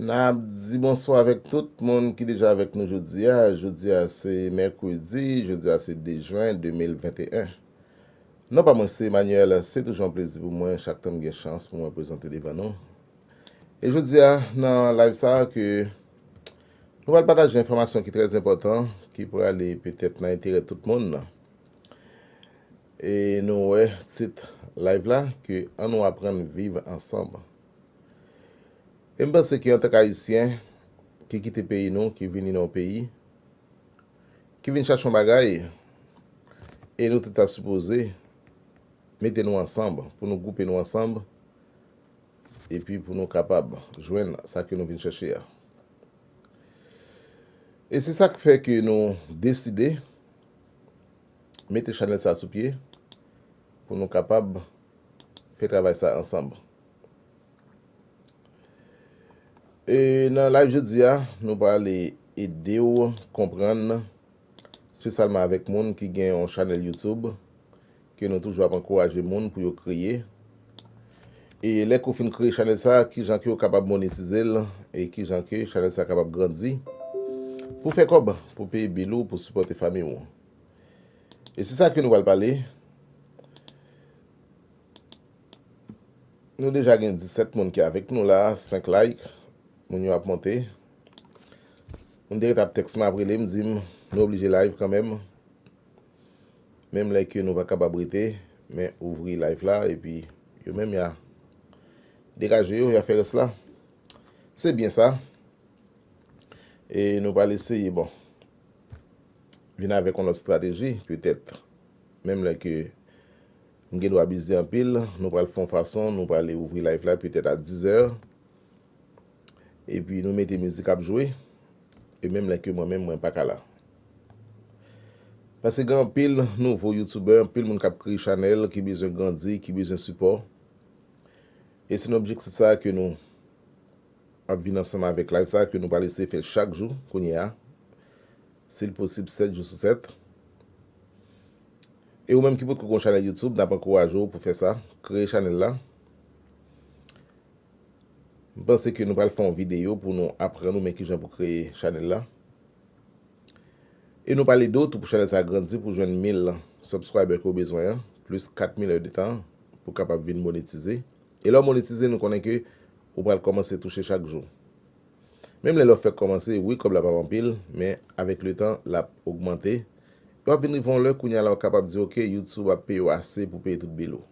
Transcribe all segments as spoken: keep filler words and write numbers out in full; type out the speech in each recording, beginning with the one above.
N ap di bonswa avèk tout moun ki deja avèk nou jodi a. Jodi a se mèkredi, jodi a se de jen de mil venteyen. Non pa mwen se Emmanuel, se toujou yon plezi pou mwen chak tan m gen chans pou mwen prezante devan nou. E jodi a, nan live sa a ke nou pral pataje enfòmasyon ki trè enpòtan, ki prale petèt nan enterè tout moun. E nou wè tit live la ke Ann nou aprann viv ansanm. E m panse ke antank Ayisyen ki kite peyi nou, ki vini nan yon peyi, ki vin chache yon bagay, e nou tout ta sipoze mete nou ansanm, pou nou gwoupe nou ansanm, epi pou nou kapab jwenn sa ke nou vin chache a. E se sa k fè ke nou deside mete chanèl sa sou pye, pou nou kapab fè travay sa ansanm. E nan live jodi a, nou prale ede w konprann, espesyalman avèk moun ki gen yon chanèl YouTube, ke nou toujou ap ankouraje moun pou yo kreye. E lè ke w fin kreye chanèl sa, kijan ke w kapab monetize l, e kijan ke chanèl sa kapab grandi, pou fè kòb, pou peye bil ou, pou sipòte fanmi w. E se sa ke nou pral pale. Nou deja gen disèt moun ki avèk nou la, senk like, moun yo ap monte. Moun te ret ap tèks mwen, ap rele m, di m, nou oblije live kanmenm. Menm lè ke nou pa kapab rete, men ouvri live la, epi yo menm y a degaje yo, y a fè rès la. Se byen sa. E nou pral eseye, bon, vin avèk yon lòt estrateji, petèt. Menm lè ke m gen dwa bize anpil, nou pral fè yon fason, nou prale ouvri live la petèt a dizè. Epi nou mete mizik ap jwe, e menm lè ke mwen menm mwen pa ka la. Paske gen anpil nouvo youtubè, anpil moun k ap kreye chanèl, ki bezwen grandi, ki bezwen sipò. E se nan objektif sa a ke nou ap vin ansanm avèk live sa a ke nou pral eseye fè chak jou kounye a, si l posib sèt jou sou sèt. E ou menm ki potko gon chanèl YouTube, n ap ankouraje w pou fè sa, kreye chanèl la. M panse ke nou pral fè yon videyo pou nou aprann ou men kijan pou kreye chanèl la. E nou pral ede w tou pou chanèl sa grandi pou jwenn mil subscriber ke w bezwen an, plis kat mil è de tan pou kapab vin monetize. E lè w monetize, nou konnen ke ou pral kòmanse touche chak jou. Menm lè lè w fèk kòmanse, wi, kòb la p ap anpil, men avèk letan, l ap ogmante. E w ap vin rive yon lè, kounye a la, w kapab di, oke, YouTube ap peye w ase pou peye tout bil ou.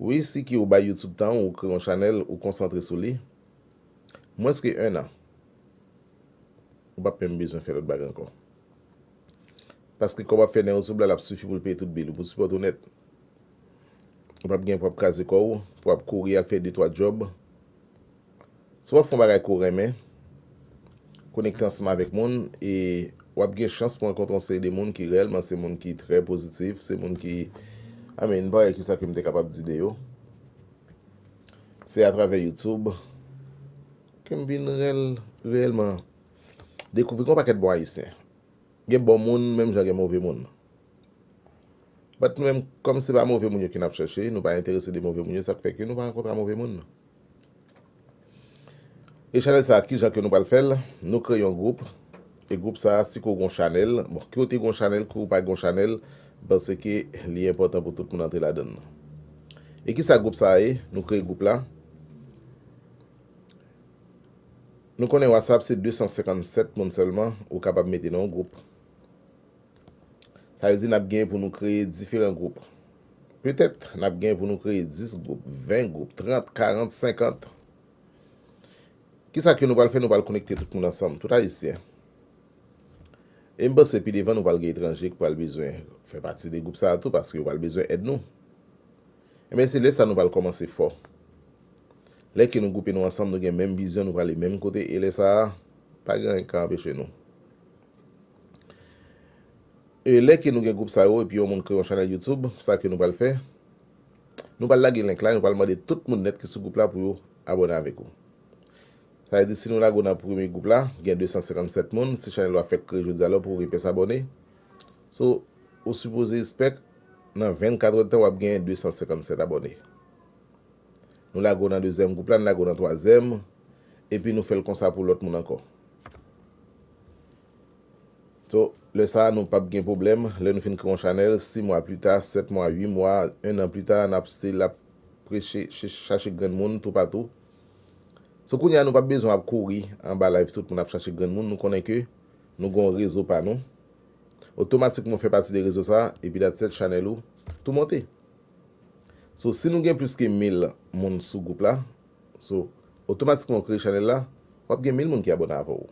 Wi, si ke ou bay YouTube tan ou, ou kreye yon chanèl, ou konsantre sou li, mwens ke en an, ou p ap menm bezwen fè lòt bagay ankò. Paske kòb w ap fè nan YouTube la, l ap sifi pou l peye tout bil ou, pou sipòte w nèt. Ou p ap gen pou w ap kraze kò w, pou w ap kouri al fè de twa djòb. Si w ap fè yon bagay ke w renmen, konekte ansanm avèk moun, e w ap gen chans pou rankontre yon seri de moun ki reyèlman se moun ki trè pozitif, se moun ki, I mean, m pa wè kisa ke m te kapab di de yo. Se atravè YouTube ke m vin reyèl, reyèlman dekouvri gen yon pakèt bon Ayisyen. Gen bon moun, menm jan gen move moun. But nou menm, kòm se pa move moun yo ke n ap chèche, nou pa enterese de move moun yo, sa k fè ke nou pa rankontre a move moun. E chanèl sa a, kijan ke nou pral fè l? Nou kreye yon gwoup. E gwoup sa a, si ke w gon chanèl, bon, ke w te gon chanèl, ke w pa gon chanèl, m panse ke li enpòtan pou tout moun antre ladan l. E kisa gwoup sa a ye? Nou kreye gwoup la. Nou konnen WhatsApp se de san senkann sèt moun sèlman ou kapab mete nan yon gwoup. Sa vle di n ap gen pou nou kreye diferan gwoup. Petèt, n ap gen pou nou kreye dis gwoup, ven gwoup, trant, karant, senkant. Kisa ke nou pral fè? Nou pral konekte tout moun ansanm, tout Ayisyen. E m panse pi devan nou pral gen etranje ki pral bezwen fè pati de gwoup sa a tou, paske yo pral bezwen èd nou. Ebyen, se lè sa nou pral kòmanse fò. Lè ke nou gwoupe nou ansanm, nou gen menm vizyon, nou prale menm kote, e lè sa a, pa gen anyen ki ka anpeche nou. E lè ke nou gen gwoup sa yo, epi yon moun kreye yon chanèl YouTube, sa ke nou pral fè? Nou pral lage link la, nou pral mande tout moun nèt ki sou gwoup la pou yo abòne avèk ou. Sa vle di, si nou lage w nan premye gwoup la, gen de san senkann sèt moun, si chanèl ou a fèk kreye jodi a la, ou poko gen pyès abòne. So, ou sipoze espèk nan vennkat èdtan w ap gen de san senkann sèt abòne. Nou lage w nan dezyèm gwoup la, nou lage w nan twazyèm, epi nou fè l konsa pou lòt moun ankò. So, lè sa a, nou p ap gen pwoblèm. Lè nou fin kreye yon chanèl, sis mwa pli ta, sèt mwa, uit mwa, en an pli ta, n ap still ap preche, ch-, chache grenn moun toupatou. So, kounye a, nou p ap bezwen ap kouri anba live tout moun ap chache grenn moun. Nou konnen ke nou gen yon rezo pa nou. Otomatikman, ou fè pati de rezo sa a, epi that's it, chanèl ou tou monte. So, si nou gen plis ke mil moun sou gwoup la, so, otomatikman ou kreye chanèl la, w ap gen mil moun ki abòne avè w.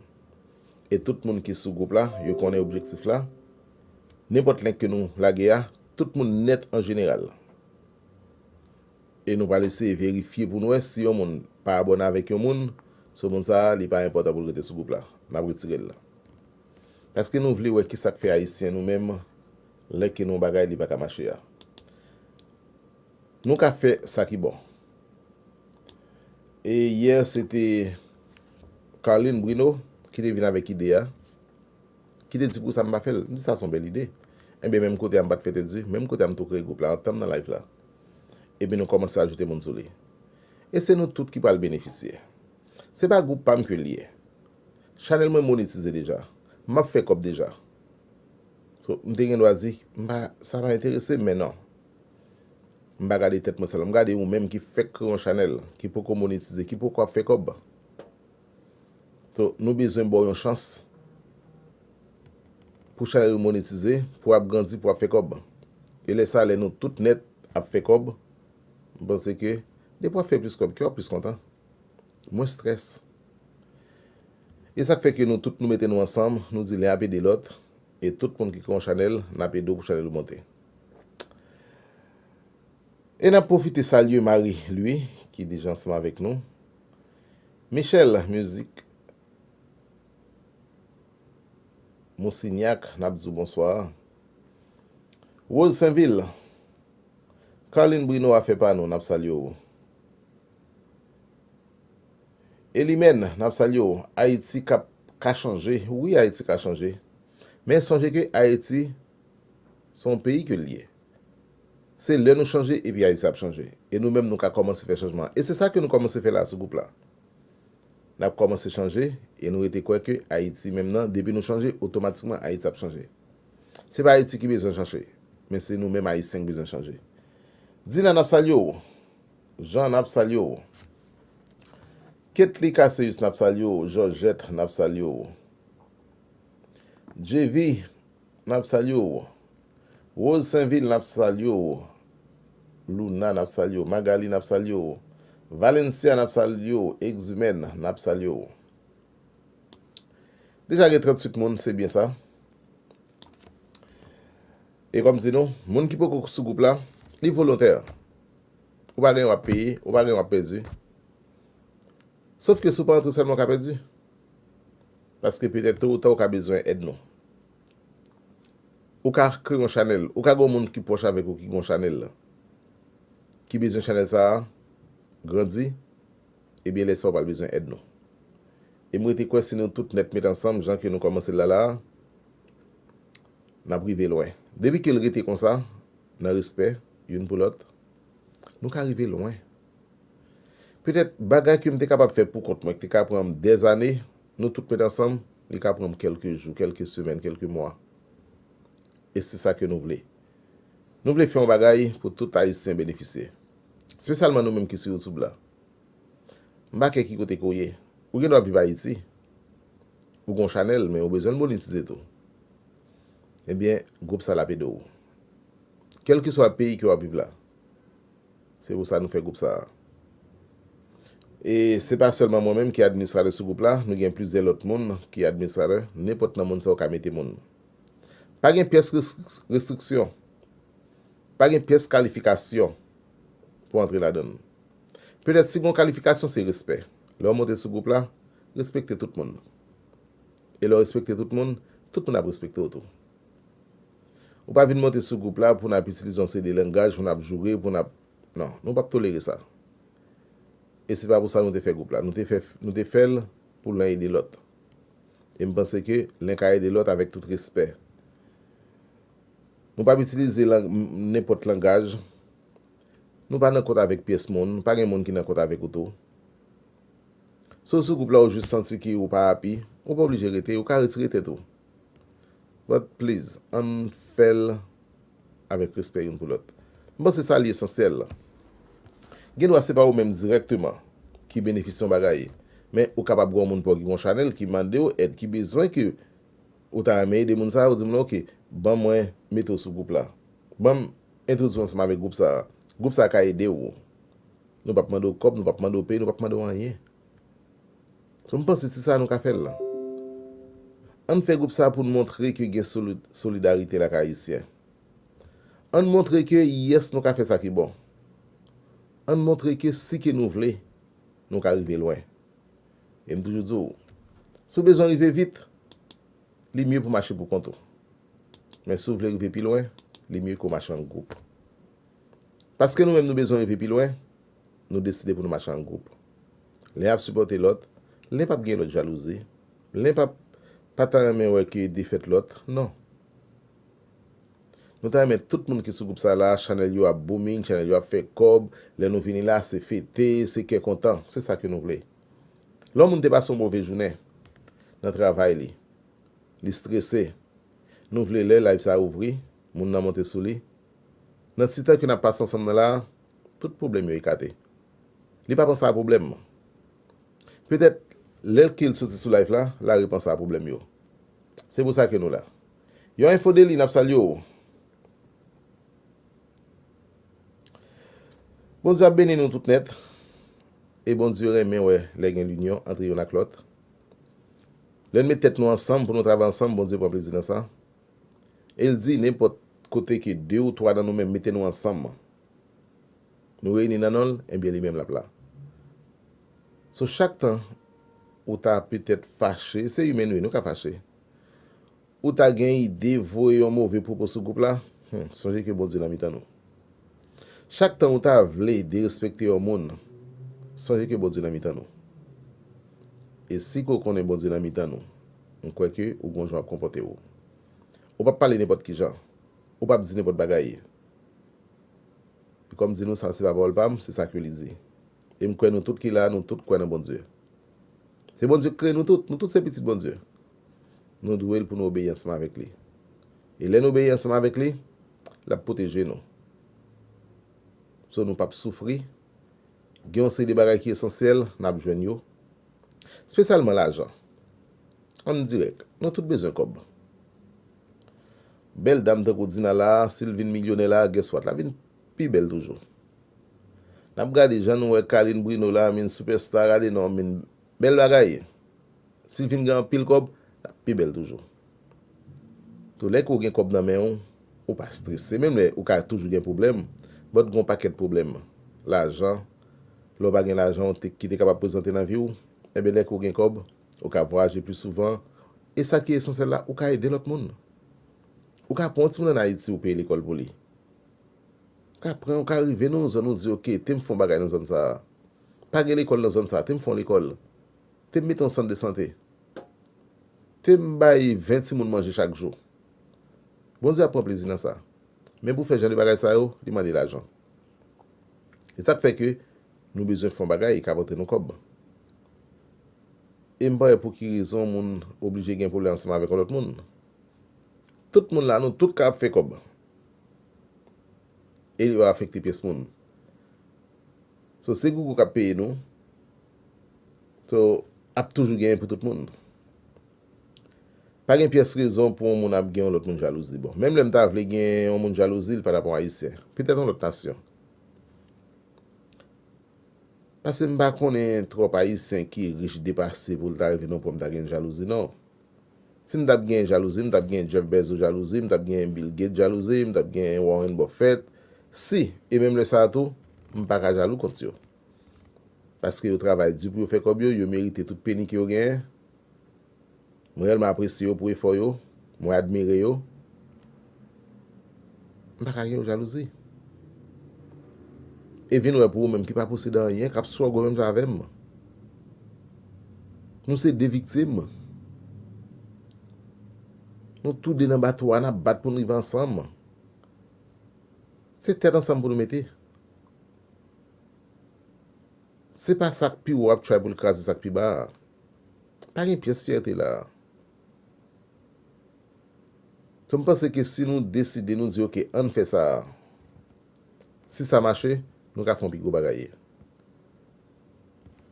E tout moun ki sou gwoup la, yo konnen objektif la. Nenpòt link ke nou lage a, tout moun nèt an jeneral. E nou pral eseye verifye pou nou wè si yon moun pa abòne avèk yon moun, so moun sa a, li pa enpòtan pou l rete sou gwoup la. N ap retire l la. Paske nou vle wè kisa k fè Ayisyen nou menm, lè ke nou bagay li pa ka mache a. Nou ka fè sa ki bon. E yè, se te Carline Bruno ki te vin avèk ide a, ki te di pou sa m pa fè l. M di sa se yon bèl ide. Ebyen, menm kote a m pa t fè tèt di, menm kote a m tou kreye gwoup la, antan m nan live la. Epi nou kòmanse ajoute moun sou li. E se nou tout ki pral benefisye. Se pa gwoup pa m ke l ye. Chanèl mwen monetize deja. M ap fè kòb deja. So, m te gen dwa di, m pa, sa pa enterese m, men non. M pa gade tèt mwen sèlman. M gade ou menm ki fèk kreye yon chanèl, ki poko monetize, ki poko ap fè kòb. So, nou bezwen ba w yon chans pou chanèl ou monetize, pou w ap grandi, pou w ap fè kòb. E lè sa, lè nou tout nèt ap fè kòb, m panse ke depi w ap fè plis kòb, ke w ap plis kontan. Mwens strès. E sa k fè ke nou tout nou mete nou ansanm, nou di len ap ede lòt, e tout moun ki kreye yon chanèl, n ap ede w pou chanèl ou monte. E n ap pwofite salye Marie Louis, ki deja ansanm avèk nou. Michel Music Mousignac, n ap di w bonswa. Rose Sainvil, Carline Bruno, afè pa nou, n ap salye w. Elimèn, n ap salye w. Ayiti k ap ka chanje. Wi, Ayiti ka chanje. Men sonje ke Ayiti se yon peyi ke l ye. Se lè nou chanje epi Ayiti ap chanje. E nou menm nou ka kòmanse fè chanjman an. E se sa ke nou kòmanse fè la sou gwoup la. N ap kòmanse chanje e nou rete kwè ke Ayiti menm nan, depi nou chanje, otomatikman Ayiti ap chanje. Se pa Ayiti ki bezwen chanje, men se nou menm Ayisyen ki bezwen chanje. Dina, n ap salye w. Jean, n ap salye w. Ketly Cassius, n ap salye w. Georgette, n ap salye w. J V, n ap salye w. Rose Sainvil, n ap salye w. Luna, n ap salye w. Magali, n ap salye w. Valencia, n ap salye w. Exumène, n ap salye w. Deja gen tranntuit moun, se byen sa. E kòm di nou, moun ki poko sou gwoup la, li volontè. Ou pa gen w ap peye, ou pa gen w ap pèdi. Sof ke si w pa antre sèlman, w ka pèdi. Paske petèt to ou ta ou ka bezwen èd nou. Ou ka kreye yon chanèl, ou ka gen yon moun ki pwòch avèk ou ki gen yon chanèl, ki bezwen chanèl sa a grandi, ebyen lè sa a w pral bezwen èd nou. E m rete kwè si nou tout nèt met ansanm, jan ke nou kòmanse l la la a, n ap rive lwen. Depi ke l rete konsa, nan respè, youn pou lòt, nou ka rive lwen. Petèt bagay ke m te kapab fè pou kont mwen, ki te ka pran m dèzane, nou tout met ansanm, li ka pran m kèlke jou, kèlke semèn, kèlke mwa. E se sa ke nou vle. Nou vle fè yon bagay pou tout Ayisyen benefisye. Espesyalman nou menm ki sou YouTube la. M pa kè ki kote ke w ye. Ou gen dwa viv Ayiti. Ou gen yon chanèl, men ou bezwen l monetize tou. Ebyen, gwoup sa l ap ede w. Kèlkeswa peyi ke w ap viv la. Se pou sa nou fè gwoup sa a. E se pa sèlman mwen menm ki administratè sou gwoup la, nou gen plizyè lòt moun ki administratè, nenpòt nan moun sa yo ka mete moun. Pa gen pyès restrik-, restriksyon. Pa gen pyès kalifikasyon pou antre ladan l. Petèt si gen yon kalifikasyon, se respè. Lè w monte sou gwoup la, respekte tout moun. E lè w respekte tout moun, tout moun ap respekte w tou. Ou pa vin monte sou gwoup la pou n ap itilize yon seri de langaj, pou n ap joure, pou n ap, non, nou p ap tolere sa. E se pa pou sa nou te fè gwoup la. Nou te fè, nou te fè l pou len ede lòt. E m panse ke len ka ede lòt avèk tout respè. Nou p ap itilize lang-, m-, nenpòt langaj. Nou pa nan kont avèk pyès moun. Pa gen moun ki nan kont avèk ou tou. Si w sou gwoup la, ou jis santi ke ou pa api, ou pa oblije rete, ou ka retire tèt ou. But please, ann fè l avèk respè youn pou lòt. M panse sa li esansyèl. Gen dwa se pa ou menm dirèkteman ki benefisye yon bagay, men ou kapab gen yon moun pa w ki gen yon chanèl ki mande w èd, ki bezwen ke ou ta renmen ede moun sa a, ou di moun nan, "Oke, ban mwen mete w sou gwoup la. Ban m entwodui w ansanm avèk gwoup sa a. Gwoup sa a ka ede w." Nou p ap mande w kòb, nou p ap mande w peye, nou p ap mande w anyen. So, m panse se sa nou ka fè l. Ann fè gwoup sa a pou n montre ke gen soli-, solidarite lak Ayisyen. Ann montre ke, yes, nou ka fè sa ki bon. Ann montre ke si ke nou vle, nou ka rive lwen. E m toujou di w, si w bezwen rive vit, li mye pou mache pou kont ou. Men si w vle rive pi lwen, li mye ke w mache an gwoup. Paske nou menm nou bezwen rive pi lwen, nou deside pou nou mache an gwoup. Len ap sipòte lòt, len p ap gen lòt jalouzi, len p ap pa ta renmen wè ke defèt lòt, non. Nou ta renmen tout moun ki sou gwoup sa la, chanèl yo ap booming, chanèl yo ap fè kòb, lè nou vini la, se fete, se kè kontan, se sa ke nou vle. Lè yon moun te pase yon move jounen nan travay li, li strese, nou vle lè live sa a ouvri, moun nan monte sou li. Nan ti tan ke n ap pase ansanm nan la, tout pwoblèm yo ekate. Li pa panse a pwoblèm. Petèt, lè ke l soti sou live la, l a repanse a pwoblèm yo. Se pou sa ke nou la. Yon enfo deli, n ap salye w. Bondye ap beni nou tout nèt. E Bondye renmen wè lè gen linyon ant youn ak lòt. Lè n met tèt nou ansanm pou nou travay ansanm, Bondye pran plezi nan sa. E l di, nenpòt kote ke de ou twa nan nou menm mete nou ansanm, nou reyini nan non l, ebyen, li menm l ap la. So, chak tan ou ta petèt fache, se imen nou ye, nou ka fache. Ou ta gen ide voye yon move pwopo sou gwoup la, hmm, sonje ke Bondye nan mitan nou. Chak tan ou ta vle derespekte yon moun, sonje ke Bondye nan mitan nou. E si ke w konnen Bondye nan mitan nou, m kwè ke ou gon jan w ap konpòte w. Ou p ap pale nenpòt ki jan. Ou p ap di nenpòt bagay. E kòm di nou sa, se pa pawòl pa m, se sa ke li di. E m kwè nou tout ki la, nou tout kwè nan Bondye. Se Bondye ki kreye nou tout, nou tout se pitit Bondye. Nou dwe l pou nou obeyi ansanm avèk li. E lè nou obeyi ansanm avèk li, l ap pwoteje nou. So, nou p ap soufri. Gen yon seri de bagay ki esansyèl, n ap jwenn yo. Espesyalman lajan. Ann dirèk, nou tout bezwen kòb. Bèl dam tankou Dina la, si l vin milyonè la, guess what, l ap vin pi bèl toujou. N ap gade jan nou wè Carline Bruno la, min superstar, gade non, min bèl bagay. Si l vin gen anpil kòb, l ap pi bèl toujou. Tou lè ke w gen kòb nan men w, ou pa strese. Menm lè ou ka toujou gen pwoblèm, but gon pakèt pwoblèm. Lajan, lè w pa gen lajan w te, ki te kapab prezante nan vi w, enben lè ke w gen kòb, ou ka vwayaje pli souvan. E sa ki esansyèl la, ou ka ede lòt moun. Ou ka pran yon timoun ann Ayiti, ou peye lekòl pou li. Ou ka pran, ou ka rive nan yon zòn, ou di, "Oke, te m fè yon bagay nan zòn sa a. Pa gen lekòl nan zòn sa a, te m fè yon lekòl. Te m mete yon sant de sante. Te m bay ven timoun manje chak jou." Bondye ap pran plezi nan sa. Men pou fè jan de bagay sa yo, li mande lajan. E sa k fè ke nou bezwen fè yon bagay k ap antre nou kòb. E m pa wè pou ki rezon moun oblije gen pwoblèm ansanm avèk yon lòt moun. Tout moun la, nou tout ka ap fè kòb. E li pa afekte pyès moun. So, se Google k ap peye nou. So, ap toujou genyen pou tout moun. Pa gen pyès rezon pou yon moun ap gen yon lòt moun jalouzi. Bon, menm lè m ta vle gen yon moun jalouzi, li pa t ap yon Ayisyen. Petèt yon lòt nasyon. Paske m pa konnen twòp Ayisyen ki rich depase pou l ta rive nan yon pwen m ta gen jalouzi, non. Si m t ap gen jalouzi, m t ap gen Jeff Bezos jalouzi, m t ap gen Bill Gates jalouzi, m t ap gen Warren Buffett. Si, e menm lè sa a tou, m pa ka jalou kont yo. Paske yo travay di pou yo fè kòb yo, yo merite tout peni ke yo genyen. Mwen reyèlman apresye yo pou efò yo, mwen admire yo. M pa ka gen yo jalouzi. E vin wè pou ou menm ki pa posede anyen, k ap struggle menm jan avè m. Nou se de viktim. Nou tou de nan bato a, n ap bat pou n rive ansanm. Se tèt ansanm pou nou mete. Se pa sa k pi wo ap try pou l kraze sa k pi ba a. Pa gen pyès fyète la a. So, m panse ke si nou deside, nou di, "Oke, ann fè sa a." Si sa mache, nou ka fè yon pi gwo bagay.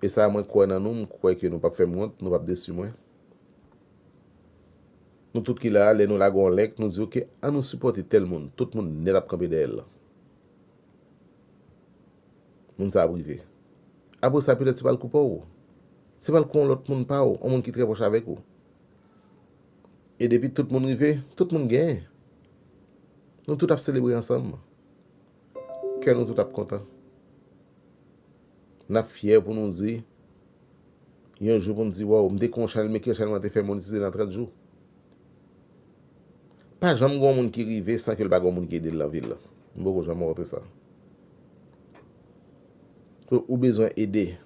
E sa a, mwen kwè nan nou, m kwè ke nou p ap fè m wont, nou p ap desi mwen. Nou tout ki la a, lè nou lage yon link, nou di, "Oke, ann nou sipòte tèl moun." Tout moun nèt ap kanpe dèyè l. Moun sa ap rive. Apre sa, petèt se pral kou pa w. Se pral kou yon lòt moun pa w, yon moun ki trè pwòch avèk ou. E depi tout moun rive, tout moun genyen. Nou tout ap selebre ansanm. Kè nou tout ap kontan. N ap fyè pou nou di, yon jou pou n di, "Waw, m te gen yon chanèl, men ki chanèl mwen te fè monetize nan trant jou." Pa janm gen yon moun ki rive san ke l pa gen yon moun ki ede l nan vi l. M poko janm rankontre sa. So, ou bezwen ede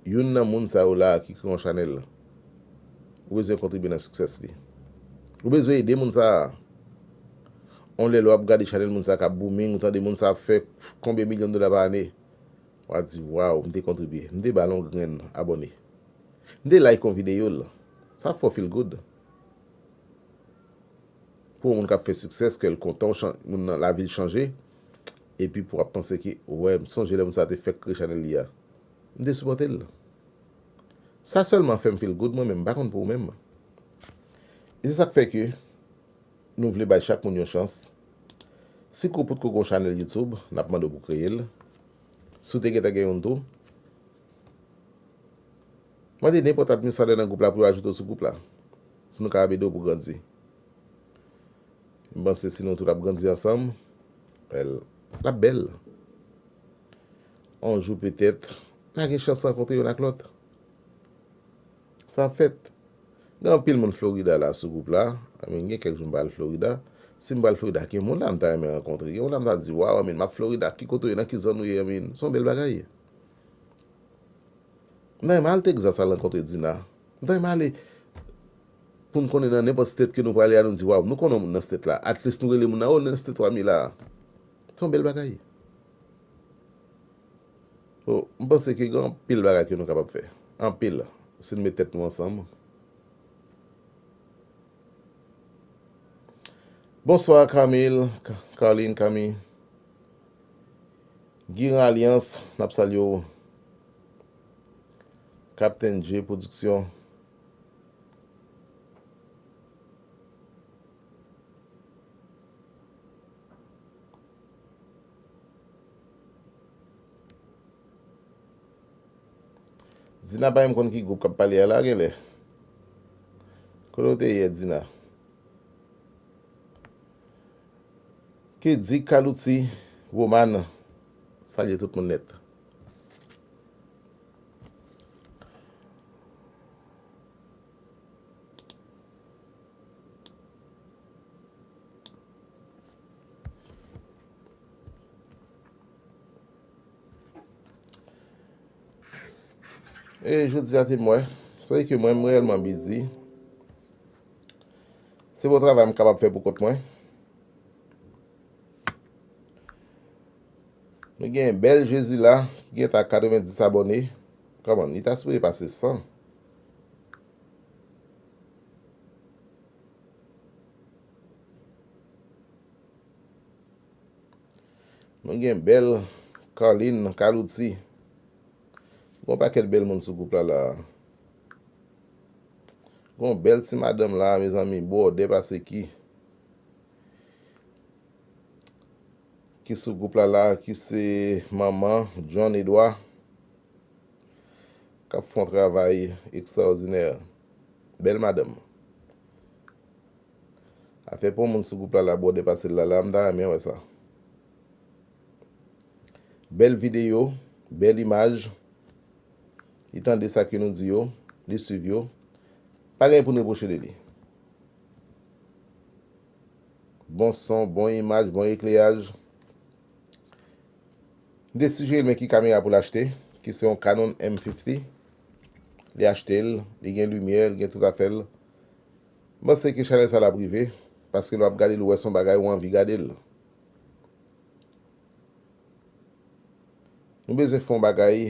youn nan moun sa yo la a ki kreye yon chanèl. Ou bezwen kontribye nan success li. Ou bezwen ede moun sa a. On lè lè w ap gade chanèl moun sa a k ap booming, ou tande moun sa a ap fè konbyen milyon dola pa ane. W a di, "Waw, m te kontribye. M te ba l yon grenn abòne. M te like yon videyo l." Sa ap fè w feel good. Pou yon moun k ap fè success, ke l kontan, chan- moun nan lavi l chanje, epi pou w ap panse ke, "Wè, m sonje lè moun sa te fèk kreye chanèl li a. M te sipòte l." Sa sèlman fè m feel good, mwen menm, m pa konn pou ou menm. E se sa k fè ke nou vle bay chak moun yon chans. Si ke w potko gen yon chanèl YouTube, n ap mande w pou kreye l. Si w te gentan gen youn tou, mande nenpòt administratè nan gwoup la pou yo ajoute w sou gwoup la. Pou nou kapab ede w pou grandi. M panse si nou tout ap grandi ansanm, l ap bèl. On jou petèt, n a gen chans rankontre youn ak lòt. Sa ap fèt. Gen anpil moun Florida la sou gwoup la. I mean, gen kèk jou m pral Florida. Si m pral Florida, gen moun la m ta renmen rankontre. Gen moun la m ta di, "Waw, I mean, m ap Florida, ki kote w ye, nan ki zòn ou ye, I mean, se yon bèl bagay." M ta renmen al Texas al rankontre Dina. M ta renmen ale pou n konnen nan nenpòt state ke nou prale a, nou di, "Waw, nou konnen yon moun nan state la." At least nou rele moun nan, "O, nan state w a m ye la." Se yon bèl bagay. So, m panse ke gen anpil bagay ke nou kapab fè. Anpil. Si n met tèt nou ansanm. Bonswa, Camille, Ka- Carline, Camille. Giran Alliance, n ap salye w. Captain J Production. Dina pa menm konn ki gwoup k ap pale a la genlè. Kote w te ye, Dina? Ki di Kalouti Woman, salye tout moun nèt. E jodi a te m wè. Se vre ke mwen, m reyèlman bizi. Se bon travay m kapab fè pou kont mwen. Nou gen bèl Jezi la, ki gen ta katrevenndis abòne. Kòman, li ta sipoze pase san. Nou gen bèl Carline Kalouti. Gon pakèt bèl moun sou gwoup la la. Gon bèl ti madanm la, mezanmi, bwòdè pase ki. Ki sou gwoup la la, ki se manman John Edouard, k ap fè yon travay ekstraòdinè. Bèl madanm. Afè pou yon moun sou gwoup la la, bwòdè pase l la la, m ta renmen wè sa. Bèl videyo, bèl imaj. Li tande sa ke nou di yo, li swiv yo. Pa gen pou n repwoche de li. Bon son, bon imaj, bon ekleyaj. M te sijere l men ki kamera pou l achte, ki se yon Canon M fifty. Li achte l, li gen limyè, li gen tout afè l. M panse ke chanèl sa l ap rive, paske lè w ap gade l, ou wè se yon bagay ou anvi gade l. Nou bezwen fè yon bagay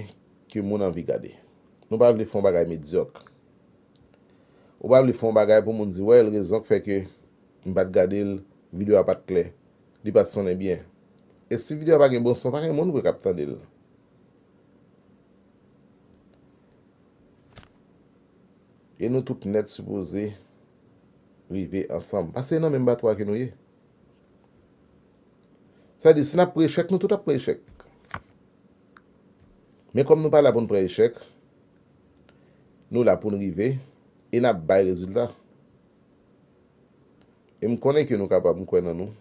ke moun anvi gade. Nou pa vle fè yon bagay medyòk. Ou pa vle fè yon bagay pou moun di, wè, l rezon k fè ke m pa t gade l, videyo a pa t klè, li pa t sonnen byen. E si videyo a pa gen bon son, pa gen moun vre k ap tande l. E nou tout nèt sipoze rive ansanm. Paske se nan menm bato a ke nou ye. Sa vle di, si n ap pran echèk, nou tout ap pran echèk. Men kòm nou pa la pou n pran echèk, nou la pou n rive e n ap bay rezilta. E m konnen ke nou kapab, m kwè nan nou.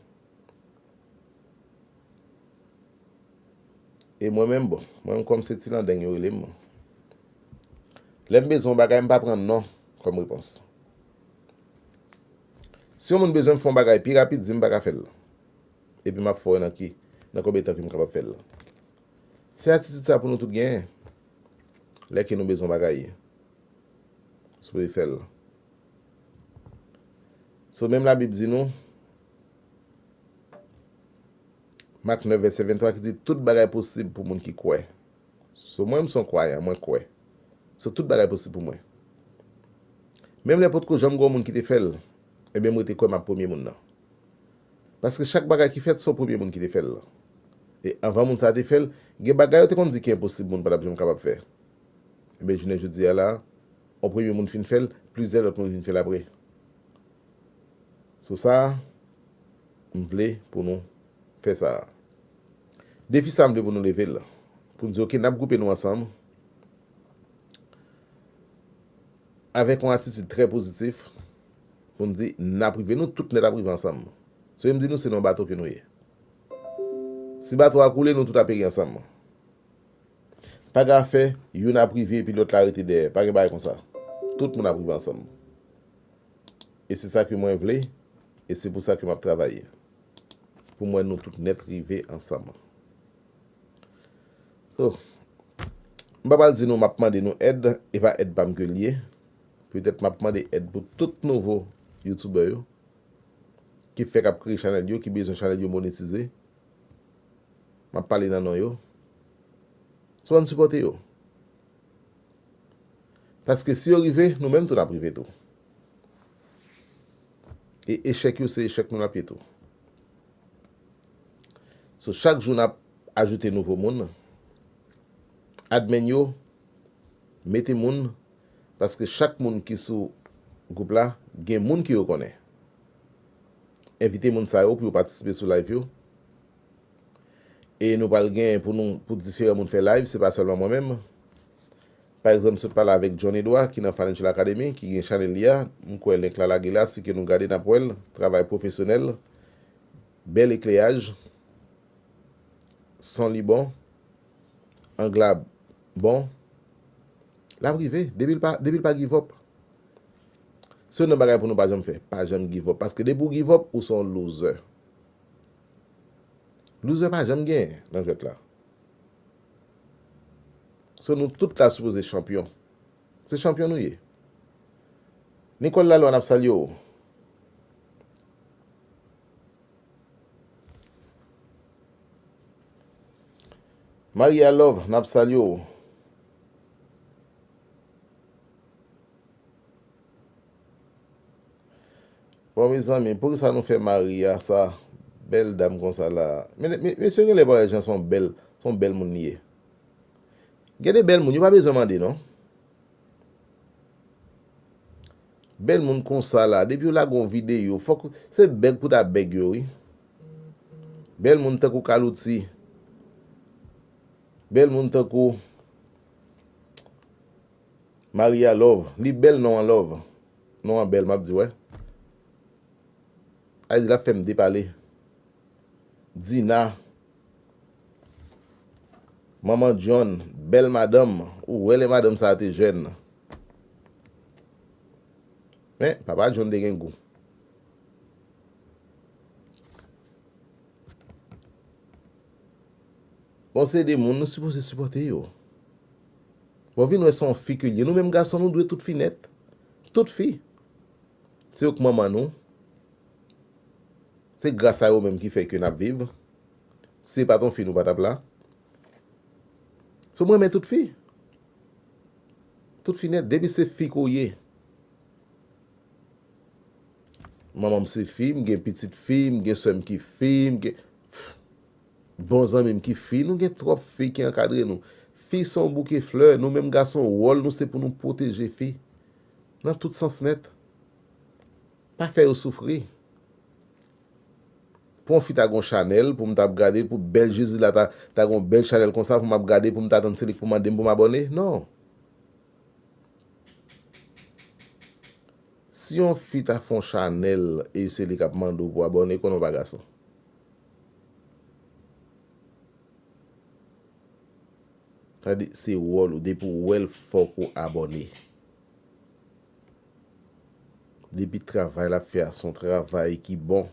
E mwen menm, bon, mwen menm kòm se Ti Landeng yo rele m. Lè m bezwen yon bagay, m pa pran non kòm repons. Si yon moun bezwen m fè yon bagay pi rapid, di m pa ka fè l. Epi m ap fè w wè nan ki, nan konbyen tan ke m kapab fè l. Se atitid sa pou nou tout genyen. Lè ke nou bezwen yon bagay, sipoze fè l. So, menm Labib di nou, Mak nèf vèsè venntwa ki di, tout bagay posib pou moun ki kwè. So, mwen, m se yon kwayan, mwen kwè. So, tout bagay posib pou mwen. Menm lè potko janm gen yon moun ki te fè l, ebyen, m rete kwè m ap premye moun nan. Paske chak bagay ki fèt, se yon premye moun ki te fè l. E anvan moun sa a te fè l, gen bagay yo te konn di ki enposib moun pa t ap janm kapab fè. Ebyen, jounen jodi a la, yon premye moun fin fè l, plizyè lòt moun vin fè l apre. So sa, m vle pou nou fè sa. Defi sa, m vle pou nou leve l. Pou n di, oke, n ap gwoupe nou ansanm. Avèk yon atitid trè pozitif, pou n di, n ap rive, nou tout nèt ap rive ansanm. So, m di nou, se nan bato ke nou ye. Si bato a koule, nou tout ap peri ansanm. Pa gen afè, youn ap rive epi lòt la rete dèyè. Pa gen bagay konsa. Tout moun ap rive ansanm. E se sa ke mwen vle, e se pou sa ke m ap travay. Pou mwen, nou tout nèt rive ansanm. So, m pa pral di nou, m ap mande nou èd, e pa èd pa m ke l ye. Petèt m ap mande èd pou tout nouvo youtubè yo, ki fèk ap kreye chanèl yo, ki bezwen chanèl yo monetize. M ap pale nan non yo. So, ann sipòte yo. Paske si yo rive, nou menm tou n ap rive tou. E echèk yo, se echèk nou n ap ye tou. So, chak jou n ap ajoute nouvo moun. Admin yo, mete moun, paske chak moun ki sou gwoup la, gen moun ke yo konnen. Envite moun sa yo pou yo patisipe sou live yo. E nou pral gen pou nou, pou diferan moun fè live, se pa sèlman mwen menm. Pa egzanp, m sot pale avèk John Edouard, ki nan Financial Academy, ki gen chanèl li a. M kwè link la lage la, si ke nou gade, n ap wè l. Travay pwofesyonèl, bèl ekleyaj, son li bon, ang la bon. L ap rive, depi l pa, depi l pa give up. Se youn nan bagay pou nou pa janm fè, pa janm give up. Paske depi w give up, ou se yon loser. Loser pa janm genyen nan jwèt la. So, nou tout la sipoze chanpyon. Se chanpyon nou ye. Nicole Lalwa, n ap salye w. Maria Love, n ap salye w. Bon, mezanmi, poukisa nou fè Maria sa, bèl dam konsa la? Men, men, mesye genlè pa wè jan se yon bèl, se yon bèl moun li ye. Gen de bèl moun, yo pa bezwen mande, non. Bèl moun konsa la, depi yo lage yon videyo, fòk se bèg pou ta bèg yo, wi. Bèl moun tankou Kalouti. Bèl moun tankou Maria Love. Li bèl, non an love. Non an bèl, m ap di, wè. Ay di l ap fè m depale. Dina. Manman John, bèl madanm. Ou wè lè madanm sa a te jèn. Men, papa John te gen gou. Bon, se de moun nou sipoze sipòte yo. Bon, vin wè se yon fi ke l ye. Nou menm gason, nou dwe tout fi nèt. Tout fi. Se yo k manman nou. Se gras a yo menm ki fè ke n ap viv. Si se pa t yon fi, nou pa t ap la. So, mwen renmen tout fi. Tout fi nèt, depi se fi ke w ye. Manman m se fi, m gen pitit fi, m gen sè m ki fi, m gen bon zanmi m ki fi. Nou gen twòp fi ki ankadre nou. Fi se yon bouke flè, nou menm gason, wòl nou se pou nou pwoteje fi. Nan tout sans nèt. Pa fè yo soufri. Pou yon fi ta gon chanèl, pou m t ap gade, pou bèl Jezi la ta, ta gon bèl chanèl konsa, pou m ap gade, pou m ta tann se li k pou mande m pou m abòne. Non. Si yon fi ta fè yon chanèl e se li k ap mande w pou abòne, konnen w pa gason. Sa di, se wòl ou, depi w wè l, fòk ou abòne. Depi travay l ap fè a, se yon travay ki bon.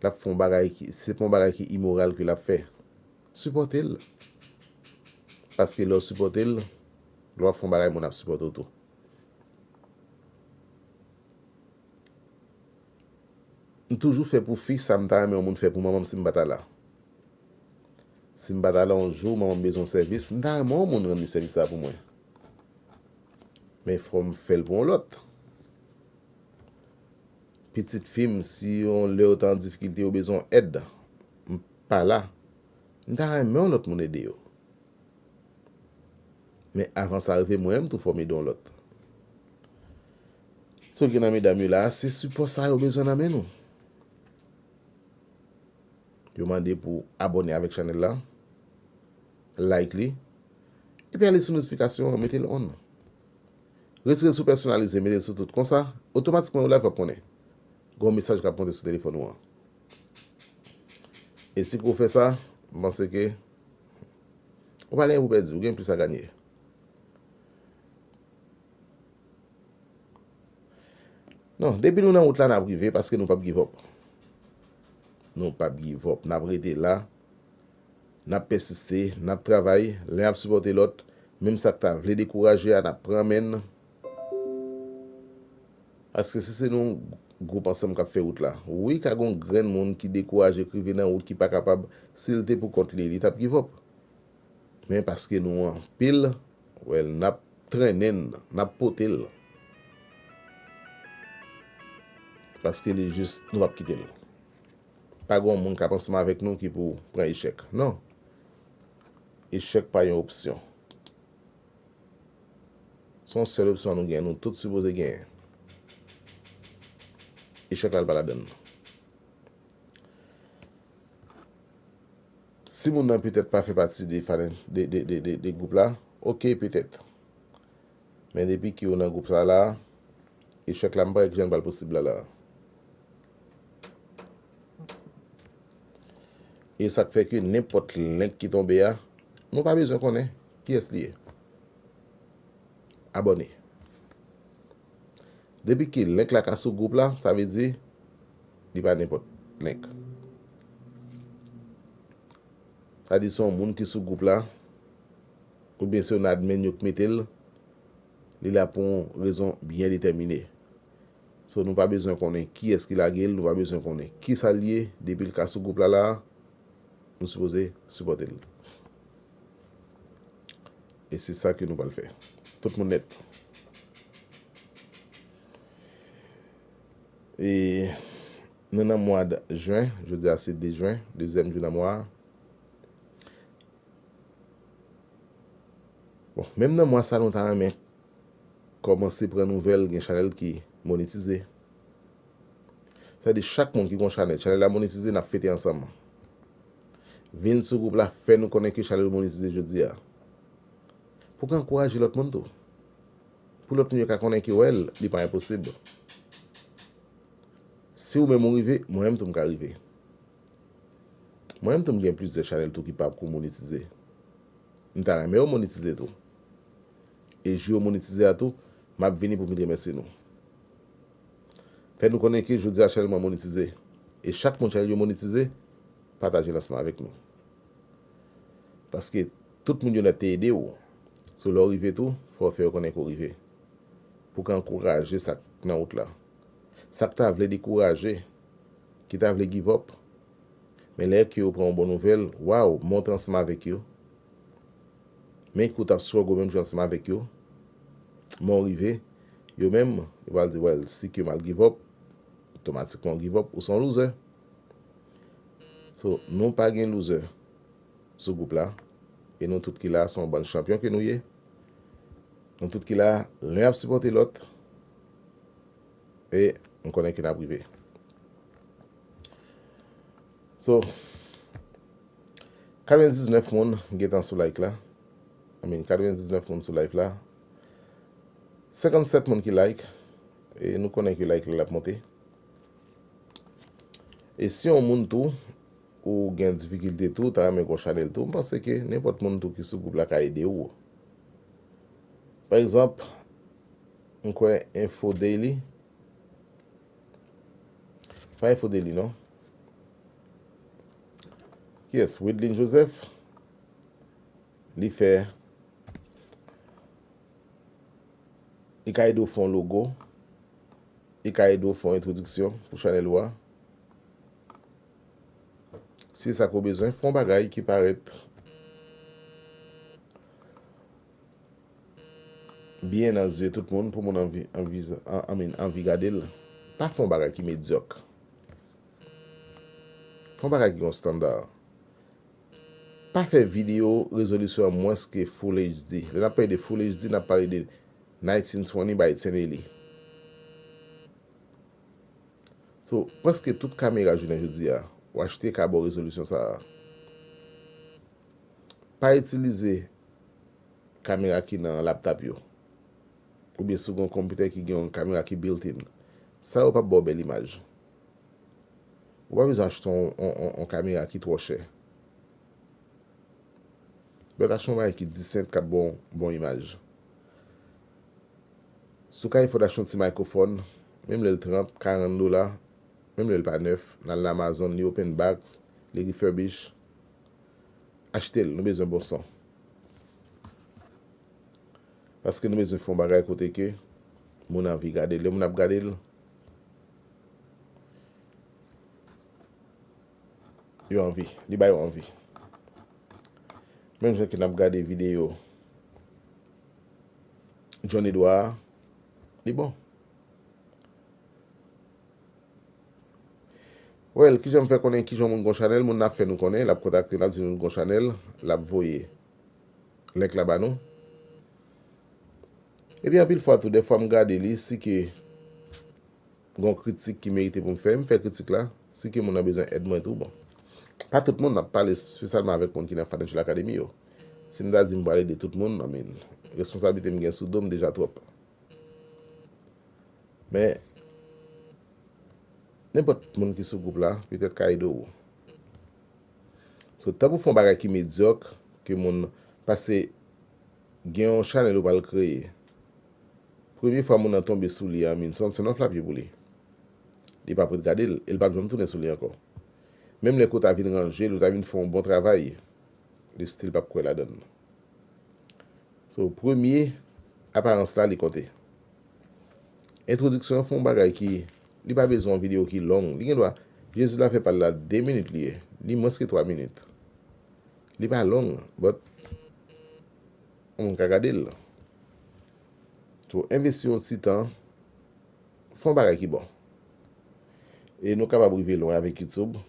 L ap fè yon bagay ki, se pa yon bagay ki imoral ke l ap fè. Sipòte l. Paske lè w sipòte l, lè w ap fè yon bagay, moun ap sipòte w tou. M toujou fè pou fi sa m ta renmen yon moun fè pou manman m si m pa ta la. Si m pa ta la yon jou, manman m bezwen yon sèvis, m ta renmen yon moun rann li sèvis sa pou mwen. Men fò m fè l pou yon lòt. Pitit fi m, si yon lè yo ta an difikilte, yo bezwen èd, m pa la, m ta renmen yon lòt moun ede yo. Men avan sa rive, mwen menm tou fò m ede yon lòt. Sa w gen nan medam yo la, se sipò sa yo bezwen nan men nou. Yo mande pou abòne avèk chanèl la, like li, epi ale sou notifikasyon an, mete l on. Retire l sou pèsonalize, mete l sou tout. Konsa, otomatikman, yon live w ap konnen. Gen yon mesaj k ap monte sou telefòn ou an. E si ke w fè sa, m panse ke ou pa gen anyen pou pèdi, ou gen plis a ganye. Non, depi nou nan wout la, n ap rive, paske nou p ap give up. Nou p ap give up, n ap rete la, n ap pèsiste, n ap travay, len ap sipòte lòt, menm sa k ta vle dekouraje a, n ap pran men l. Paske si se nou gwoup ansanm k ap fè wout la, wi, ka gen yon grenn moun ki dekouraje, k rive nan wout, ki pa kapab, si l te pou kont li, li t ap give up. Men paske nou anpil, well, n ap trennen l, n ap pote l. Paske li jis, nou p ap kite l. Pa gen yon moun k ap ansanm avèk nou ki pou pran echèk. Non. Echèk pa yon opsyon. Se yon sèl opsyon nou gen, nou tout sipoze genyen. Echèk la, l pa ladann. Si moun nan petèt pa fè pati de, de, de, de, de, de gwoup la, oke, petèt. Men depi ke w nan gwoup sa la, echèk la, m pa wè kijan l pral posib la, la. E sa k fè ke nenpòt link ki tonbe a, nou pa bezwen konnen kiyès li ye. Abòne. Depi ke link la ka sou gwoup la, sa vle di li pa nenpòt link. Sa di se yon moun ki sou gwoup la, oubyen se yon admin yo k mete l, li la pou yon rezon byen detèmine. So, nou pa bezwen konnen kiyès ki lage l, nou pa bezwen konnen kisa l ye, depi l ka sou gwoup la la, nou sipoze sipòte l. E se sa ke nou pral fè. Tout moun nèt. E nou nan mwa de jen, jodi a se de jen, dezyèm jou nan mwa a. Bon, menm nan mwa sa, nou ta renmen kòmanse pran nouvèl, gen chanèl ki monetize. Sa di chak moun ki gon chanèl, chanèl la monetize, n ap fete ansanm. Vin sou gwoup la, fè nou konnen ke chanèl ou monetize jodi a. Pou w ka ankouraje lòt moun tou. Pou lòt moun yo ka konnen ke, well, li pa enposib. Si ou menm ou rive, mwen menm tou m ka rive. Mwen menm tou m gen plizyè chanèl tou ki pa ko monetize. M ta renmen yo monetize tou. E jou yo monetize a tou, m ap vini pou vin remèsye nou. Fè nou konnen ke jodi a chanèl mwen monetize. E chak moun chanèl yo monetize, pataje l ansanm avèk nou. Paske tout moun yo nèt te ede w. So lè w rive tou, fò w fè yo konnen ke w rive. Pou w ka ankouraje sa k nan wout la. Sa k ta vle dekouraje, ki ta vle give up. Men lè ke yo pran yon bon nouvèl, waw, monte ansanm avèk yo. Men ke w t ap struggle menm jan ansanm avèk yo. Men w rive, yo menm, yo pral di, well, si ke m al give up, otomatikman w give up, ou se yon loser. So, nou pa gen loser sou gwoup la. E nou tout ki la, se yon bann chanpyon ke nou ye. Nou tout ki la, len ap sipòte lòt. E m konnen ke n ap rive. So, katrevendiznèf moun gentan sou live la. I mean, katrevendiznèf moun sou live la. Senkannsèt moun ki like. E nou konnen ke live la, l ap monte. E si yon moun tou, ou gen difikilte tou, ta renmen gon chanèl tou, m panse ke nenpòt moun tou ki sou gwoup la ka ede w. Pa egzanp, m kwè Info Daily. Pa Info Daily, non. Kiyès? Widlin Joseph. Li fè, li ka ede w fè yon logo. Li ka ede w fè yon entwodiksyon pou chanèl ou a. Si se sa ke w bezwen, fè yon bagay ki parèt byen nan zye tout moun pou moun anvi, anvi, an, I mean, anvi gade l. Pa fè yon bagay ki medyòk. Fè yon bagay ki gen yon estanda. Pa fè videyo rezolisyon an mwens ke Full H D. Lè n ap pale de Full H D, n ap pale de nineteen twenty by ten eighty. So, prèske tout kamera jounen jodi a, w achte ka ba w rezolisyon sa a. Pa itilize kamera ki nan laptop yo. Oubyen si w gen yon konpitè ki gen yon kamera ki built-in, sa yo p ap ba w bèl imaj. Ou pa bezwen achte yon, yon, yon, yon kamera ki twò chè. But achte yon bagay ki decent, k ap ba w bon imaj. Si w ka afòd achte yon ti microphone, menm lè l trant, karant dola, menm lè l pa nèf, n al nan Amazon, li open box, li refurbish, achte l, nou bezwen bon son. Paske nou bezwen fè yon bagay kote ke moun anvi gade l. Lè moun ap gade l, yo anvi. Li ba yo anvi. Menm jan ke n ap gade videyo John Edouard, li bon. Well, kijan m fè konnen kijan moun gon chanèl, moun nan ap fè nou konnen, l ap kontakte nou, l ap di nou gon chanèl, l ap voye link la ba nou. Epi anpil fwa tou, dèfwa m gade li, si ke gon kritik ki merite pou m fè, m fè kritik la, si ke moun nan bezwen èd mwen tou, bon. Pa tout moun, m ap pale espesyalman avèk moun ki nan Financial Academy yo. Si m ta di m pral ede tout moun, I mean, responsablite m gen sou do m deja twòp. Men, nenpòt moun ki sou gwoup la, petèt ka ede w. So, tan pou fè yon bagay ki medyòk, ke moun, paske gen yon chanèl ou pral kreye. Premye fwa moun nan tonbe sou li a, I mean, se yon, se yon flapye pou li. Li p ap ret gade l, e l p ap janm tounen sou li ankò. Menm lè ke w ta vin ranje l, ou ta vin fè yon bon travay, li still p ap kwè ladan l. So, premye aparans la, li konte. Entwodiksyon an fè yon bagay ki, li pa bezwen yon videyo ki long. Li gen dwa, Jezi la fè pa l la de minit li ye. Li mwens ke twa minit. Li pa long, but yon moun ka gade l. So, envesti yon ti tan, fè yon bagay ki bon. E nou kapab rive lwen avèk YouTube.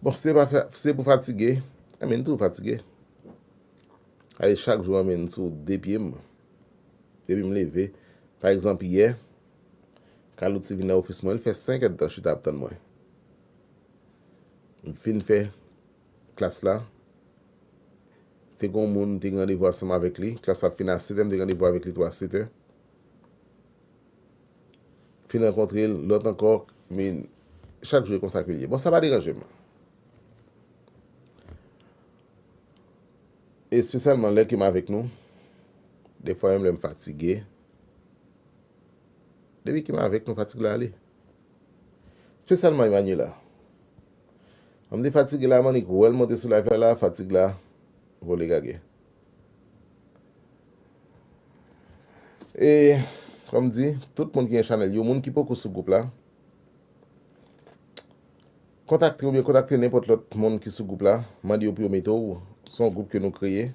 Bon, se pa fa-, se pou fatige. Anmè, m toujou fatige. Ay, chak jou, anmè, m sou de pye m. Depi m leve, pa egzanp, yè, Carlou te vin nan ofis mwen, li fè senk èdtan chita ap tann mwen. M fin fè klas la. Te gen yon moun, m te gen randevou ansanm avèk li. Klas la ap fin a sèt è, m te gen randevou avèk li tou a sèt è. Fin rankontre l, lòt ankò, men chak jou e konsa ke l ye. Bon, sa pa deranje m. Espesyalman lè ke m avèk nou, defwa menm lè m fatige, depi ke m avèk nou, fatig la ale. Espesyalman Emmanuela. Lè m te fatige la, m annik wè l monte sou live la, la, fatig la vole gage. E, kòm di, tout moun ki gen chanèl yo, moun ki poko sou gwoup la, Kontakte oubyen kontakte nenpòt lòt moun ki sou gwoup la, mande yo pou yo mete w. Se yon gwoup ke nou kreye.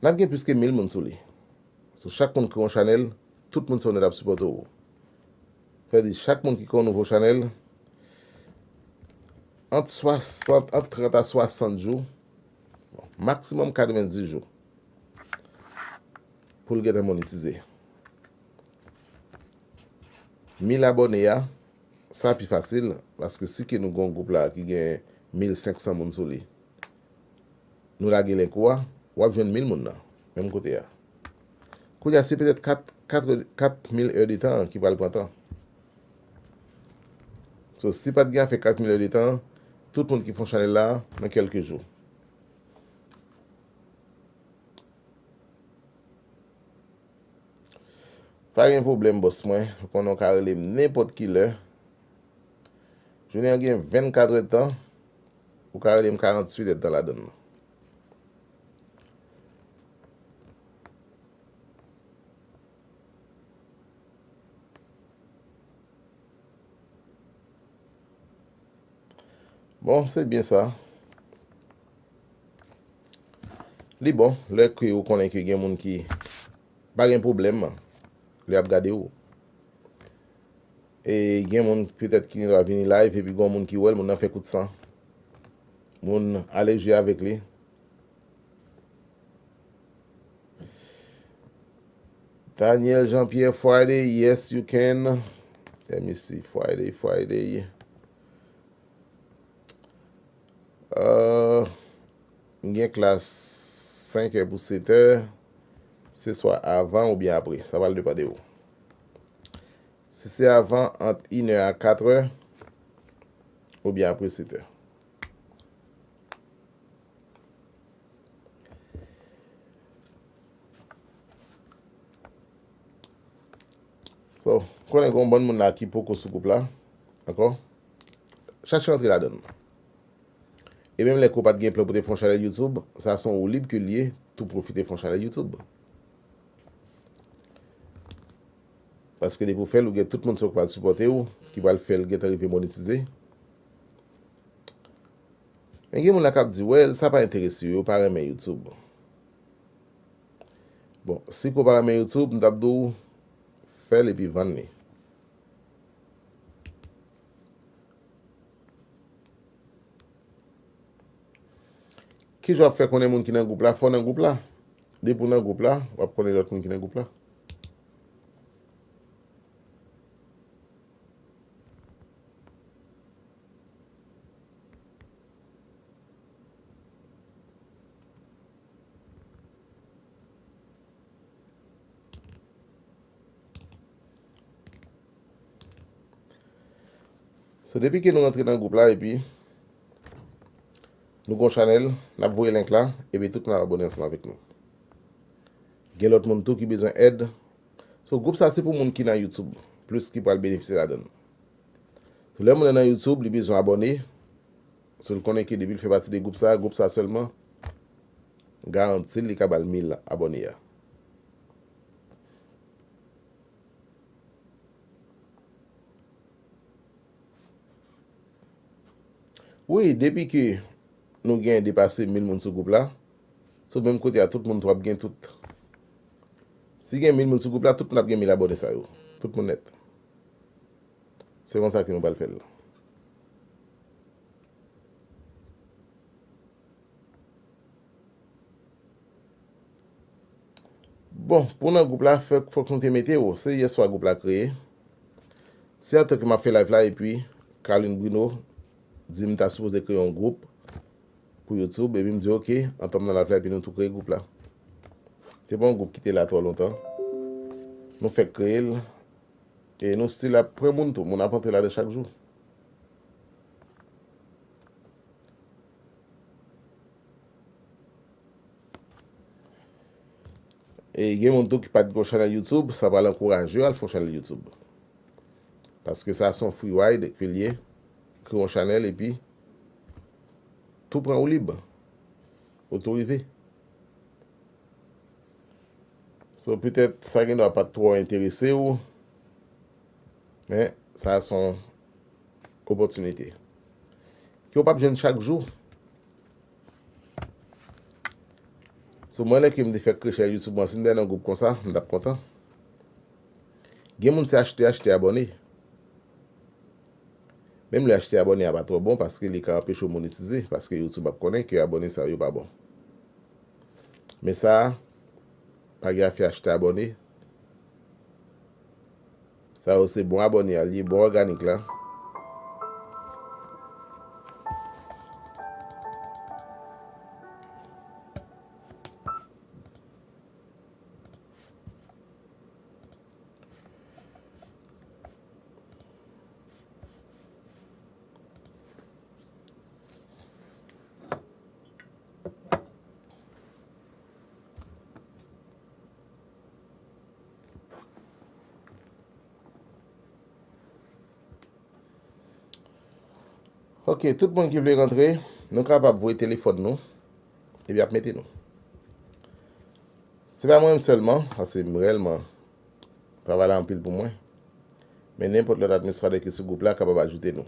N ap gen plis ke mil moun sou li. So, chak moun ki gen yon chanèl, tout moun sa yo ap sipòte w. Sa vle di, chak moun ki gen yon nouvo chanèl, ant swasant, ant trant a swasant jou, bon, maksimòm katrevenndis jou, pou l gentan monetize. Mil abòne a, sa pi fasil, paske si ke nou gen yon gwoup la ki gen mil senk san moun sou li, nou lage link ou a, w ap jwenn mil moun nan, menm kote a. Kounye a, se petèt kat, kat, kat mil è de tan ki pral pran tan. So, si pa t gen afè kat mil è de tan, tout moun ki fè yon chanèl la, nan kèlke jou. Pa gen pwoblèm, bòs mwen. Ou konnen w ka rele m nenpòt ki lè. Jounen an gen vennkat èdtan. Ou ka rele m karanntuit èdtan ladan l. Bon, se byen sa. Li bon, lè ke ou konnen ke gen moun ki pa gen pwoblèm lè y ap gade w. E gen moun petèt ki gendwa vini live epi gen yon moun ki wè l, moun nan fè kout san. Moun aleji avèk li. Daniel Jean-Pierre, Friday, yes, you can. Let me see, Friday, Friday. Euh, m gen klas senk è pou sèt è. Se swa avan oubyen apre. Sa pral depann de ou. Si se avan, ant inè a katrè, oubyen apre sèt è. So, konnen gen yon bann moun la ki poko sou gwoup la ankò. Chache rantre ladan l. E menm lè ke w pa t gen plan pou te fè yon chanèl YouTube, sa se yon woulib ke l ye, tou pwofite fè yon chanèl YouTube. Paske depi w fè l, ou gen tout moun sa yo ki pral sipòte w, ki pral fè l gentan rive monetize. Men gen moun la k ap di, well, sa pa enterese yo, yo pa renmen YouTube. Bon, si ke w pa renmen YouTube, m t ap di w, fè l epi vann li. Kijan w ap fè konnen moun ki nan gwoup la? Fò w nan gwoup la. Depi w nan gwoup la, w ap konnen lòt moun ki nan gwoup la. So, depi ke nou rantre nan gwoup la, epi nou gon chanèl, n ap voye link la, epi tout moun ap abòne ansanm avèk nou. Gen lòt moun tou ki bezwen èd. So, gwoup sa se pou moun ki nan YouTube, plis ki pral benefisye ladan l. So, lè moun nan nan YouTube, li bezwen abòne. So, l konnen ke depi l fè pati de gwoup sa, gwoup sa sèlman garanti l, li ka ba l mil abòne a. Wi, depi ke nou gen depase mil moun sou gwoup la, sou menm kote a, tout moun tou ap gen tout. Si gen mil moun sou gwoup la, tout moun ap gen mil abòne sa yo. Tout moun nèt. Se konsa ke nou pral fè l. Bon, pou nan gwoup la, fòk, fòk nou te mete w. Se yèswa gwoup la kreye. Se antan ke m ap fè live la, epi Carline Bruno di m ta sipoze kreye yon gwoup pou YouTube, epi m di, "Ok, antan m nan live la," epi nou tou kreye gwoup la. Se pa yon gwoup ki te la twò lontan. Nou fèk kreye l, e nou still ap pran moun tou. Moun ap antre ladan chak jou. E gen moun tou ki pa t gen chanèl YouTube, sa pral ankouraje yo al fè yon chanèl YouTube. Paske sa se yon free ride ke l ye, kreye yon chanèl epi tou pran ou lib. Ou tou rive. So, petèt, sa gendwa pa t twò enterese w, men sa se yon opòtinite ke w p ap jwenn chak jou. So, mwen, lè ke m te fè krechè YouTube mwen, si m te nan gwoup konsa, m t ap kontan. Gen moun se achte, achte, abòne. Menm lè achte abòne a pa twò bon, paske li ka anpeche w monetize, paske YouTube ap konnen ke abòne sa yo pa bon. Men sa a, pa gen afè achte abòne. Sa yo se bon abòne a, li bon òganik la. Ok, tout moun ki vle rantre, nou kapab voye telefòn nou, epi y ap mete nou. Se pa mwen menm sèlman, paske m reyèlman, travay la anpil pou mwen. Men nenpòt lòt administratè ki sou gwoup la kapab ajoute nou.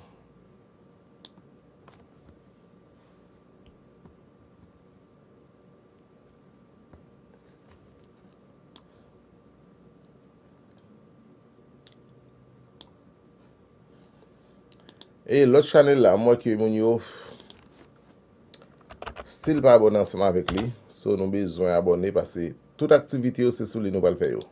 E lòt chanèl la, m wè ke moun yo still pa abòne ansanm avèk li. So, nou bezwen abòne paske tout aktivite yo, se sou li nou pral fè yo.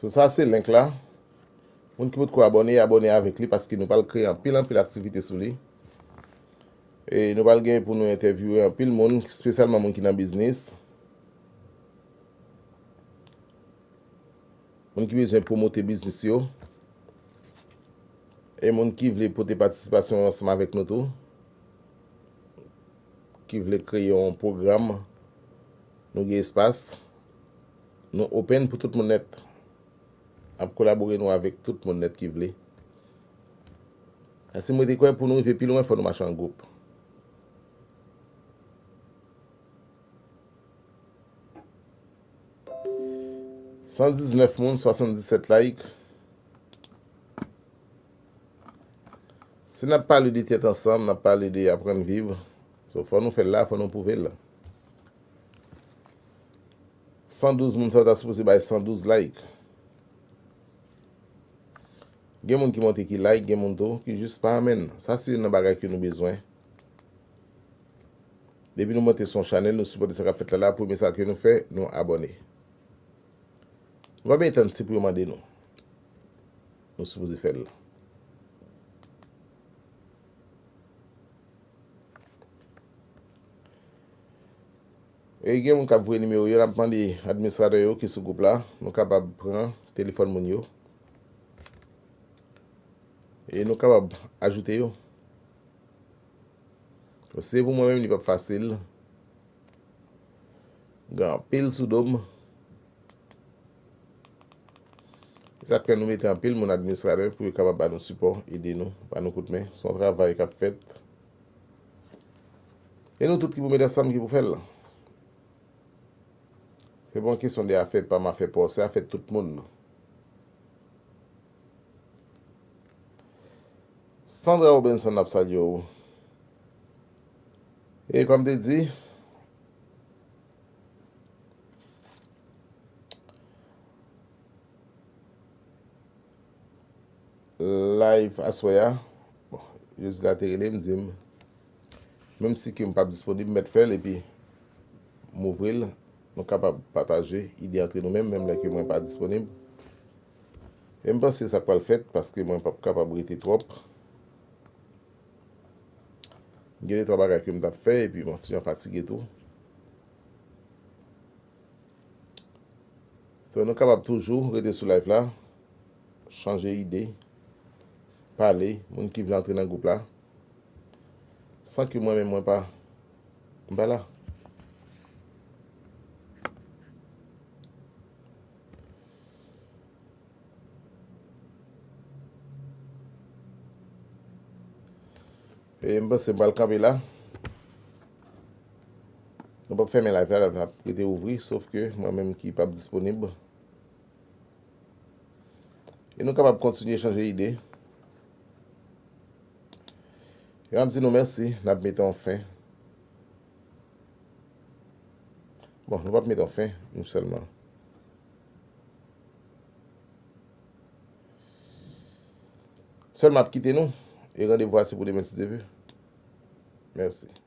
So, sa se link la. Moun ki potko abòne, abòne avèk li paske nou pral kreye anpil, anpil aktivite sou li. E nou pral gen pou nou entèvyouwe anpil moun, espesyalman moun ki nan biznis. Moun ki bezwen pwomote biznis yo. E moun ki vle pote patisipasyon yo ansanm avèk nou tou. Ki vle kreye yon pwogram. Nou gen espas. Nou open pou tout moun nèt. Ap kolabore nou avèk tout moun nèt ki vle. Paske mwen te kwè pou nou rive pi lwen, fò nou mache an gwoup. San diznèf moun, swasanndisèt like. Si n ap pale de tèt ansanm, n ap pale de aprann viv. So, fò nou fè l la, fò nou pwouve l la. San douz moun sa yo ta sipoze bay san douz like. Gen moun ki monte ki like, gen moun tou ki jis pa anmenn. Sa se youn nan bagay ke nou bezwen. Depi nou monte sou yon chanèl, nou sipòte sa k ap fèt la la, premye sa ke nou fè, nou abòne. Nou pa bezwen tann se pou yo mande nou. Nou sipoze fè l. E gen moun k ap voye nimewo yo, n ap mande administratè yo ki sou gwoup la, nou kapab pran telefòn moun yo. E nou kapab ajoute yo. Se pou mwen menm, li p ap fasil. Gen anpil sou do m. Se sa k fè nou mete anpil moun administratè pou yo kapab ba nou sipò, ede nou, ba nou kout men. Se yon travay k ap fèt. E nou tout ki pou mete ansanm ki pou fè l. Se pa yon kesyon de afè pa m, afè pa w, se afè tout moun. Sandra Robinson ap salye w. E kòm te di, live aswè a, bon, Jozila te rele m, di m, menm si ke m p ap disponib, m mèt fè l, epi m ouvri l, nou kapab pataje ide antre nou menm, menm lè ke mwen pa disponib. E m panse sa k pral fèt, paske mwen p ap kapab rete twòp. Gen de twa bagay ke m t ap fè, epi m ti jan fatige tou. So, nou kapab toujou rete sou live la, chanje ide. pale, moun ki vle antre nan gwoup la, san ke mwen menm mwen pa, m pa la. E m panse m pral kanpe la. Nou p ap fèmen live la, live la ap rete ouvri, sof ke mwen menm ki p ap disponib. E nou kapab kontinye chanje ide. E m ap di nou mèsi, n ap mete yon fen. Bon, nou p ap mete yon fen, nou sèlman. Sèlman ap kite nou. E randevou a se pou demen si Dye vle. Mèsi.